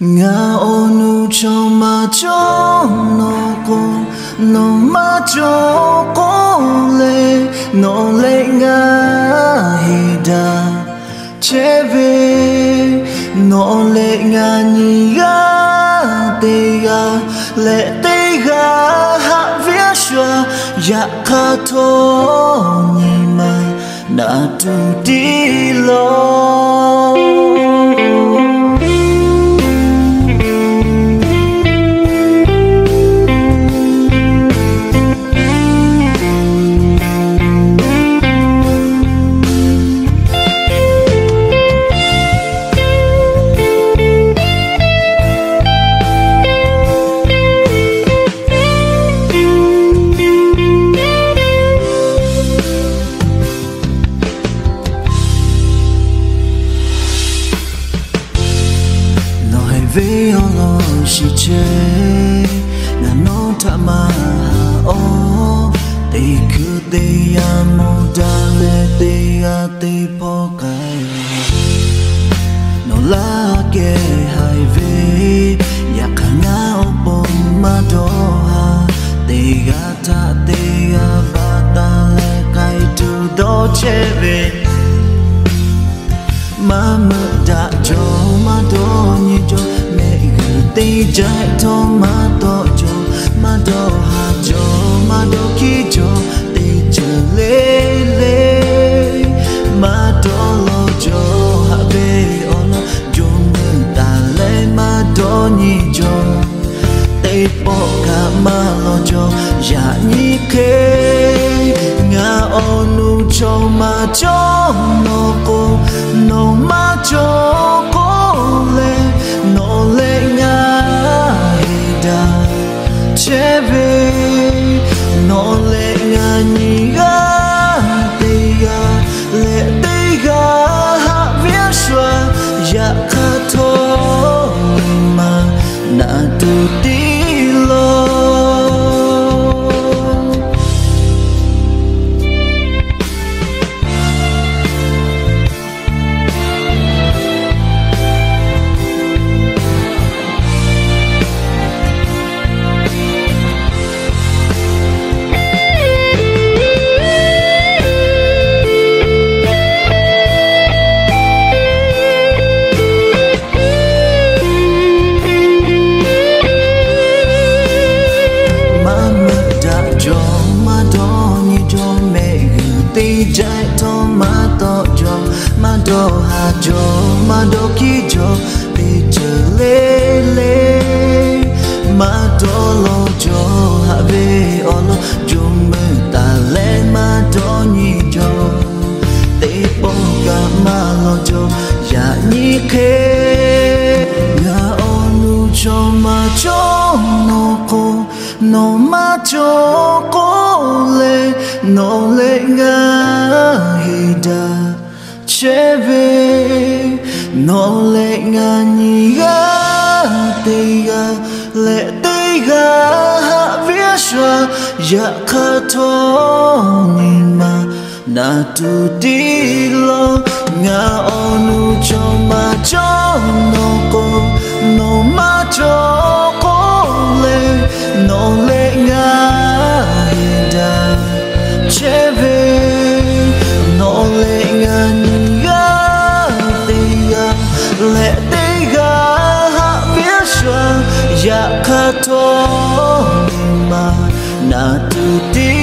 Ngaˬ awˬ nu chaw maˇ cawˇ nawˬ k'o, nawˬ maˇ cawˬ k'oˆ leh, nawˬ leh ngaˬ heˍ daꞈ chehˇ ve, nawˬ leh ngaˬ nyi g'aˇ teˇ g'aˇ leh teˇ g'aˇ haꞈ ve a shu a, yaꞈ hk'aˇ htawˇ nyi ma naˍ tuˬ tiˉ lawˬ. Nawˬ haiˬ ve awˬ lawn shiˍ chehˇ, ngaˬ nawˬ htaꞈ maˇ haꞈ awˬ. Teˇ hkui teˇ yanˇ mawˬ daꞈ leh teˇ g'aˇ teˇ pawˆ k'ai. Nawˬ laˇ kehˬ haiˬ ve, yaꞈ hk'aˇ ngaˬ awˬ pon maˇ dawˇ haˍ. Teˇ g'aˇ htaꞈ teˇ g'aˇ baˬ taˍ leh k'ai tuˬ dawˇ chehˇ ve, maˇ meuꞈ daꞈ jaw, maˇ dawˇ nyi jaw, mehˆ g'uiˬ teˇ jaiˆ htawˇ maˇ tawˆ jaw, maˇ dawˇ haˍ jaw, maˇ dawˇ hkiˇ jaw, teˇ ceuˬ le le maˇ dawˇ lawˬ jaw. Haꞈ ve awˬ lawn jawˇ meuˇ taˍ leh maˇ dawˇ nyi jaw. Teˇ pawˆ kaꞈ maˇ lawˬ jaw, yaꞈ nyi hk'e. Ngaˬ awˬ nu chaw maˇ cawˇ nawˬ k'o, nawˬ maˇ cawˬ k'oˆ leh, nawˬ leh ngaˬ heˍ daꞈ chehˇ ve, nawˬ leh ngaˬ nyi g'aˇ teˇ g'aˇ leh teˇ g'aˇ haꞈ ve a shu a, yaꞈ hk'aˇ htawˇ nyi ma naˍ tuˬ tiˉ lawˬ. Maˇ meuꞈ daꞈ jaw, maˇ dawˇ nyi jaw, mehˆ g'uiˬ teˇ jaiˆ htawˇ maˇ tawˆ jaw, maˇ dawˇ haˍ jaw, maˇ dawˇ hkiˇ jaw, teˇ ceuˬ le le maˇ dawˇ lawˬ jaw. Haꞈ ve awˬ lawn jawˇ meuˇ taˍ leh maˇ dawˇ nyi jaw. Teˇ pawˆ kaꞈ maˇ lawˬ jaw, yaꞈ nyi hk'e. Ngaˬ awˬ nu chaw maˇ cawˇ nawˬ k'o, nawˬ maˇ cawˬ k'oˆ leh, nawˬ leh ngaˬ heˍ daꞈ chehˇ ve, nawˬ leh ngaˬ nyi g'aˇ teˇ g'aˇ leh teˇ g'aˇ haꞈ ve a shu a, yaꞈ hk'aˇ htawˇ nyi ma naˍ tuˬ tiˉ lawˬ. Ngaˬ awˬ nu chaw maˇ cawˇ nawˬ k'o, nawˬ maˇ cawˬ k'oˆ leh, nawˬ leh ngaˬ heˍ daꞈ chehˇ ve, nawˬ leh ngaˬ nyi g'aˇ teˇ g'aˇ leh teˇ g'aˇ haꞈ ve a shu a, yaꞈ hk'aˇ htawˇ nyi ma naˍ tuˬ tiˉ